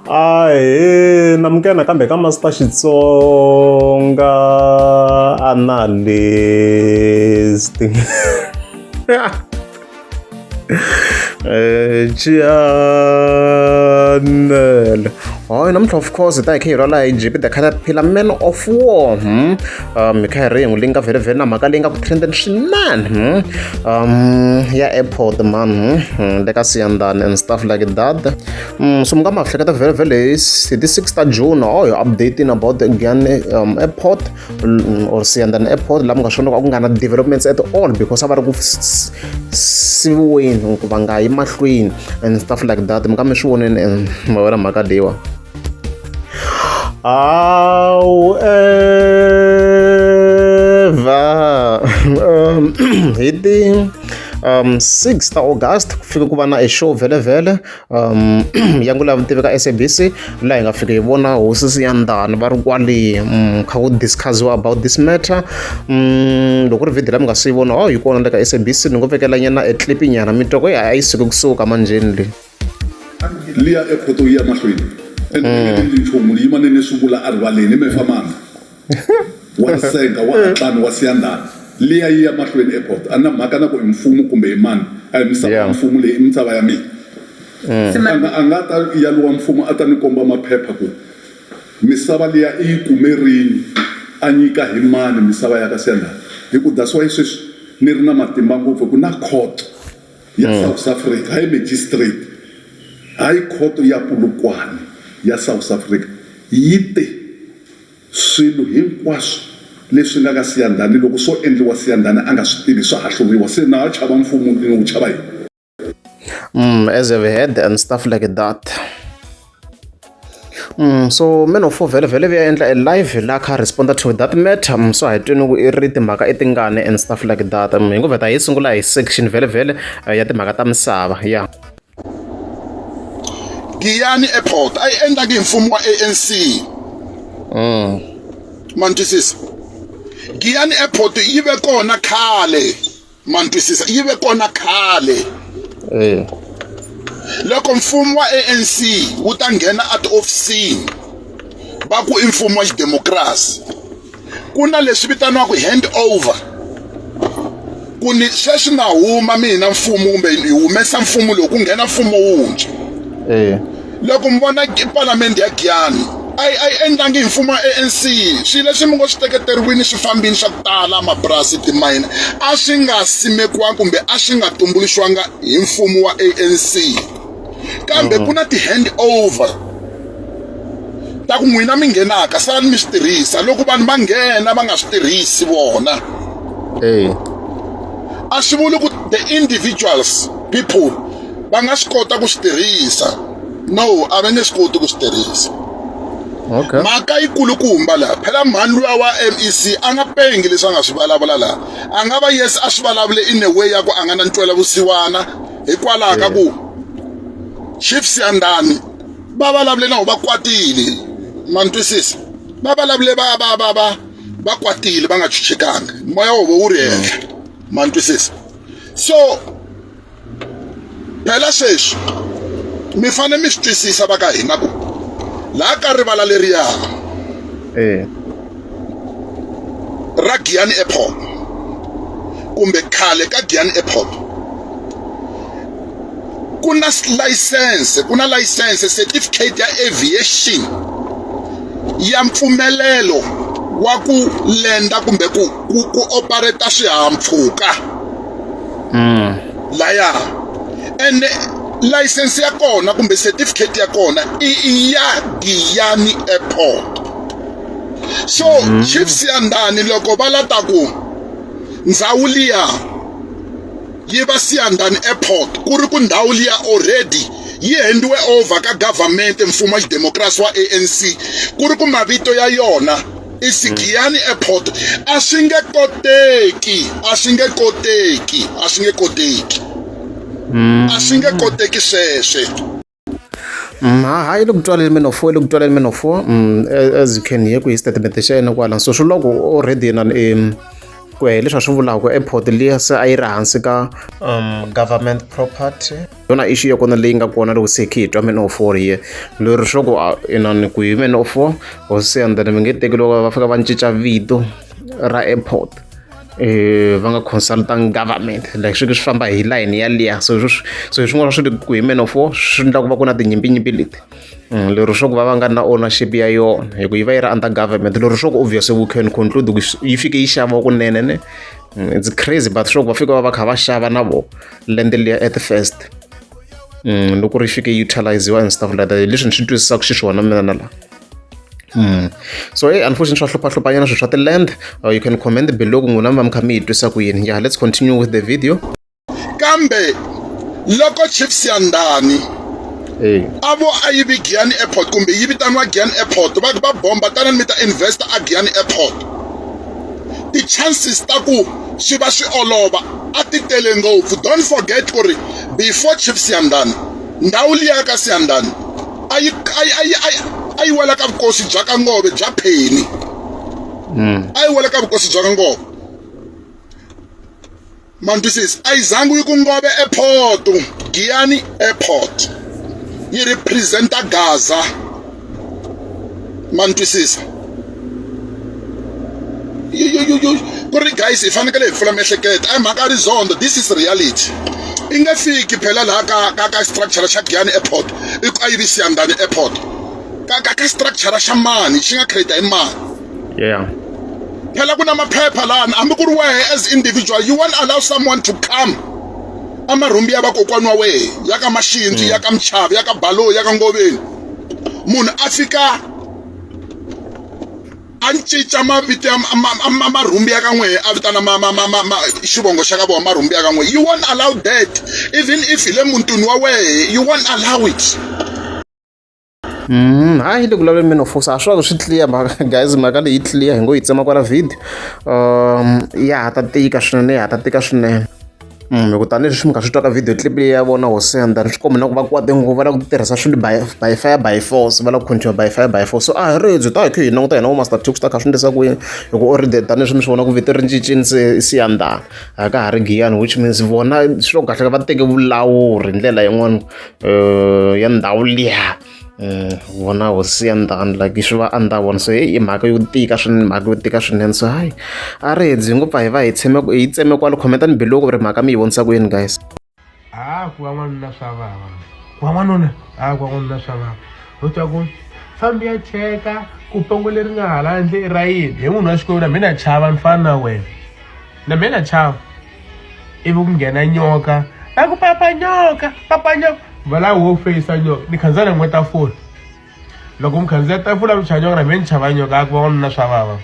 Ahee namukela nakambe ka Master Xitsonga Analyst channel hayi namuntlha of course hi ta hi kha hi rhwala hi jeep the caterpillar man of war hi kha hi ri hi n'wi linka vhele vhele na mhaka leyi nga ku trendeni swinene ya airport man le ka Siyandhani and stuff like that. So mi nga ma hleketa vhele vhele hi hi ti 6 ta June oh hi updating about the Giyani airport or Siyandhani airport laha mi nga swona ku a ku nga na developments at all because a va ri ku siviweni ku va nga yi mahlweni and stuff like that mi nga mi swi voneni ma vona mhaka leyiwa. However, hi ti 6 ta August ku fike ku va na a show vhele vhele ya ngo lava tiveka SABC laha hi nga fika hi vona hosi Siyandhani va ri kwale kha ku discuss-iwa about this matter. Loko ku ri video leyi mi nga se yi vona oh yi kona le ka SABC ni ngo vekela nyana e clip nyana mi twa ku a yi suki kusuka manjheni leyi. Liya airport yi ya mahlweni and ni nge endli nchumu ni yima ni ni swi vula erivaleni i mefa mani wa Risenga wa Hatlani wa Siyandhani liya yi ya mahlweni airport a ni na mhaka na ku i mfumo kumbe i mani a hi misava ya mfumo leyi i misava ya mina a nga a nga ta ya lowa mfumo a ta ni komba maphepha ku misava liya i yi kume rini a nyika hi mani misava ya ka Siyandhani hi ku that's why sweswi ni ri na matimba ngopfu hi ku na court ya South Africa hayi magistrate hayi khoto ya Polokwane ya South Africa yi te swilo hinkwaswo leswi nga ka Siyandhani loko swo endliwa Siyandhani a nga swi tivi swa hahluriwa se na ha chava mfumo ni wu chava yini. As you've heard and stuff like that. So man of four vhele vhele vuya endla a live laha kha responda to that matter. So a hi twini ku i ri timhaka i tingani and stuff like that. Hi ngo vheta hi sungula hi section vhele vhele ya timhaka ta misava ya. Giyani Airport a yi endlaki hi mfumo wa ANC. Ma ni twisisa? Giyani Airport yi ve kona khale. Ma ni twisisa? Yi ve kona khale. Loko mfumo wa ANC wu ta nghena etihofisini va ku i mfumo wa xidemokirasi ku na leswi vitaniwaka hand over ku ni sweswi na huma mina mfumo kumbe hi humesa mfumo lowu ku nghena mfumo wuntshwa. Loko mi vona palamende ya Giyani a yi a yi endlangi hi mfumo wa ANC swilo leswi mi ngo swi teketeriwini swi fambini swa ku tala mapurasi timayini a swi nga simekiwanga kumbe a swi nga tumbuluxiwanga hi mfumo wa ANC kambe ku na ti-hand over ta ku n'wina mi nghenaka salani mi swi tirhisa loko vanhu va nghena va nga swi tirhisi vona a swi vuli ku the individuals people va nga swi kota ku swi tirhisa no a va nge swi koti ku swi tirhisa. Mhaka yi kulukumba laha phela mhani luya wa MEC a nga pengi leswi a nga swi vulavula laha a nga va yes a swi vulavule in a way ya ku a nga na ntwela vusiwana hikwalaho ka ku Chief Siyandhani va vulavule na va kwatile ma ni twisisa va vulavule va va va va va kwatile va nga chuchekanga moya wo wu ri henhla ma ni twisisa so phela sweswi mi fanele mi swi twisisa va ka hina ku laha ka rivala leriya ra Giyani Airport kumbe khale ka Giyani Airport ku na license ku na license certificate ya aviation ya mpfumelelo wa ku lenda kumbe ku ku ku operate swihahampfhuka. Laya ene license ya kona kumbe certificate ya kona i ya Giyani Airport. So Chief Siyandhani loko va la ta ku ndhawu liya yi va Siyandhani Airport ku ri ku ndhawu liya already yi handiwe over ka government mfumo wa xidemokirasi wa ANC ku ri ku mavito ya yona i Sigiyani Airport a swi nge koteki a swi nge koteki a swi nge koteki a swi nge koteki sweswe. Ha yi le ku twaleni man of war yi le ku twaleni man of war as you can hear ku hi statement xa yena kwala so swi loko already yena. Ku ya hi leswi a swi vulaka ku airport liya se a yi ri hansi ka government property. Yona issue ya kona leyi nga kona loko se hi kha hi twa Man of War here leri swa ku inani ku hi Man of War hosi and then mi nge teki loko va fika va cinca vito ra airport va nga consultangi government like swi swi famba hi line yaliya. So so hi swin'wana swa swilo ku hi Man of War swi endla ku va ku na tinyimpiyimpi leti. Lero swa ku va va nga na ownership ya yona hi ku yi va yi ri under government, lero swa ku obviously we can conclude ku yi fike yi xava kunene ne. It's crazy, but swa ku va fika va va kha va xava na vona land liya at first, loko ri fike yi utiliziwa and stuff like that. Hi leswi ni swi twisisaka xiswona mina na laha. So hey, unfortunately swa hluphahlupha nyana swilo swa ti-land. You can comment below ku n'wina mi va mi kha mi yi twisa ku yini. Yeah, let's continue with the video. Kambe loko Chief Siyandhani a vo a yi vi Giyani Airport kumbe yi vitaniwa Giyani Airport, va va bomba tanani mi ta invest a Giyani Airport, ti-chances ta ku swi va swi olova a ti tele ngopfu. Don't forget ku ri before Chief Siyandhani, ndhawu liya ka Siyandhani a yi a yi a yi a yi wela ka vukosi bya ka Ngove bya Pheni, a yi wela ka vukosi bya ka Ngove. Ma ni twisisa? A yi zangi yi ku Ngove Airport, Giyani Airport yi representa Gaza. Ma ni twisisa? Ku ri guys, hi fanekele hi pfula miehleketo, a hi mhaka ya rizondo, this is reality. I nge fiki phela laha ka structure xa Giyani Airport i ku a yi vi Siyandhani Airport ka structure xa mani xi nga create hi mani. Phela ku na maphepha lana, hambi ku ri wehe as individual, you won't allow someone to come amarhumbi ya vakokwani wa wehe ya ka Maxindzi, ya ka Mchavi, ya ka Baloyi, ya ka Ngoveni, munhu a fika a cinca mavito ya marhumbi ya ka n'wehe, a vitana xivongo xa ka vona marhumbi ya ka n'wehe. You won't allow that, even if hi le mutini wa wehe, you won't allow it. Hayi, le ku vulavuleni Man of War, a swi va swi clear mhaka guys, mhaka leyi clear hi ngo yi tsema kwala video. Ya ha ta tika swinene, ya ha ta tika swinene. Hi ku tanihileswi mi kha swi twa ka video clip leyi ya vona hosi and then swi komba na ku va kwate ngopfu, va lava ku tirhisa swilo by fire by force, va lava ku continue by fire by force. So a hi ribye ta hi kha hi languta hina vo Master Tuks ta kha swi endlisa ku yini, hi ku already tanihileswi mi swi vona ku vito ri cincile se Siyandhani a ka ha ri Giyani, which means vona swi kahle va teke vulawuri hi ndlela yin'wana ya ndhawu liya. Vona hosi ya ndhani like swi va under vona. So i mhaka yo tika swinene, mhaka yo tika swinene. So hayi, a ri hedzi ngopfu, hi va hi tsheme hi tseme kwalo. Comment-ani below ku ri mhaka mi yi vonisa ku yini guys. Ha ku va n'wanuna swa vava, ku va n'wanuna, ha ku va n'wanuna swa vava. U twa ku fambi ya cheka ku pongo leri nga hala handle i ra yini. Hi munhu wa Xikwembu, na mina chava ni fana na wena, na mina chava. Ivi ku nghena nyoka, va ku papa nyoka, papa nyoka, va la wo feyisa nyoka. Ni khandziya na n'we tafula, loko mi khandziya tafula mi chava nyoka, na mina ni chava nyoka. A ku va n'wanuna swa vava.